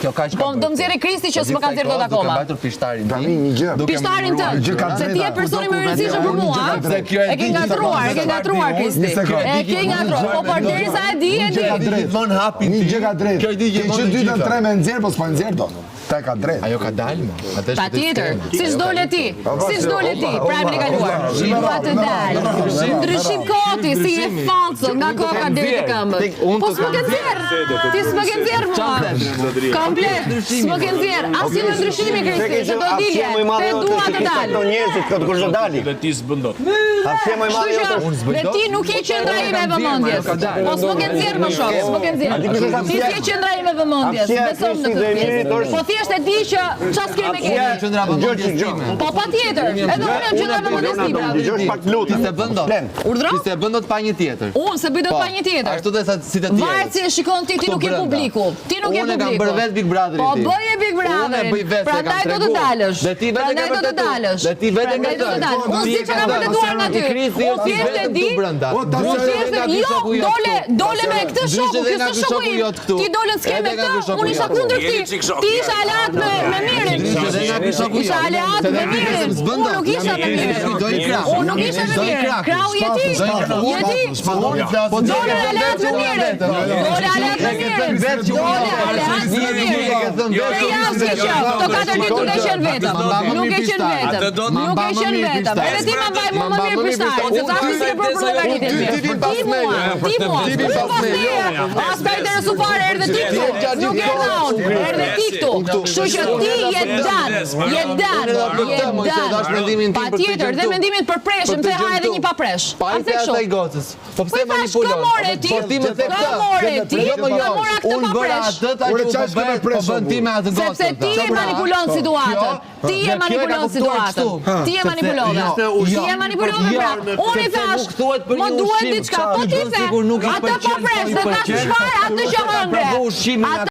Kjo kaq Po do më nxjerrë Kristi që s'më ka nxjerrë dot akoma. Duke mbajtur pishtarin tim. Tani një gjë. Pishtarin tënd. Gjë ka Se ti je drejta. personi më i rëndësishëm për mua. Se kjo e E ke di ngatruar, e ke ngatruar Kristi. Një sekond. E ke ngatruar. Po përderisa e di, e Një gjë ka di. drejt. Gjithmonë hapin Një ti. gjë ka drejt. Kjo i di Ti gjithmonë që të dy të gjitha. tre me nxjerr, po s'po nxjerr dot. Ta ka drejt. Ajo ka dalë më. Atë është Patjetër, si s'dole ti, si s'dole ti, prime e kaluar. Dua të dal. Ndryshim koti, si je fallco, nga koka deri te këmbët. Po s'më ke nxjerr. Ti s'më ke nxjerr mua. Komplet, s'më ke nxjerr. Asnjë lloj ndryshimi Kristi, se do dilje. Te dua të dal. Këto njerëzit këtë kush do dali. Dhe ti s'bën dot. Hapësia më e Kështu madhe që jote është dhe ti nuk je qendra ime e vëmendjes. Po s'më ke nxjerr më shok, s'më ke nxjerr. Ti s'je qendra ime e vëmendjes, Hapësia e besom në Kristit këtë dhe Emirit pjesë. është Po thjesht e di që ç'a skeme kemi. Qendra Gjë, vëmendjes gjë. time. Po patjetër, edhe unë jam qendra e vëmendjes Lona, do time. më dëgjosh pak lutem. Ti se bën dot. Flen. Urdhro? Ti se bën dot pa një tjetër. Unë se bëj dot Po, pa një tjetër. Ashtu dhe sa si të tjerët. Varet si e shikon ti, ti Këtu nuk je brenda. publiku. Ti nuk je Unë e publiku. kam bërë vetë Big Brotherin Po tim. bëje Big Brotherin. Unë e bëj vetë, se kam Prandaj do të tregu. dalësh. Dhe ti vetë e Prandaj ke do të vërtetu. dalësh. Dhe ti vetë e Prandaj ke do të thënë. dalësh. Unë Ti s'di e çka ke kam thënë. vërtetuar nga ty. Kristi Unë është i thjesht e vetëm di. këtu brenda. O, ta Unë se- thjesht e Ndryshe jo, nga ky shoku jot dole, këtu. dole me këtë Ndryshe shoku, dhe ky nga s'është ky shoku shoku im. jot këtu. Ti dole s'ke Edhe me nga këtë, ky shoku unë isha jot. kundër Jeni këtij. çik shok, Ti isha ja. aleat me me Mirin. Ndryshe dhe nga ky shoku Isha jot. aleat Se me dhe ky Mirin. vetëm s'bën Unë dot. nuk isha me Mirin. Do i krah. Unë nuk isha me Do i Mirin. krah. Krau je ti. Je ti. Po Dole aleat me Mirin. Dole aleat me Mirin. Dole aleat me Mirin. Tre javë s'ke qenë. Këto katër ditë nuk ke qenë vetëm. Nuk ke qenë vetëm. Nuk ke qenë vetëm. Edhe ti ma mbaj mua më mirë pishtarin, se ta si ke bërë për llogaritjen Ti mirë. vin pas Ti mua, meje. ti mua. Ti vin Unë pas pas meje. teje. As ka interesu fare, erdhe ti këtu. Nuk erdha unë, erdhe ti këtu. Kështu që ti je dan, je dan, je dan. Patjetër, dhe mendimin për preshëm, Për the këtë ha gjë edhe këtu. një pa presh. Pa A i the the kështu? asaj gocës. Po Po pse i thash, manipulon? kë more ti? Po ti më the Kë këtë. more ti? Jo, më jo. Kë mora këtë Unë pa bëra presh? atë ta Ore, që qa po shke me bën po presh, bën o ti me atë gocën. Sepse ti e manipulon situatën. Ti e Dhe kjo e ka manipulon kuptuar situatën. kështu. Ti e Sepse- manipulove. Jo, Ti jo. e manipulove Jo, pra. Unë i sepse thash, nuk thuhet për më një duhet ushqim, diçka, po ti bën the, sikur nuk i atë pa pëlqen, presh, po i dhe thash pëlqen. çfarë, atë që Ka hëngre. provu ushqimin Atë aty.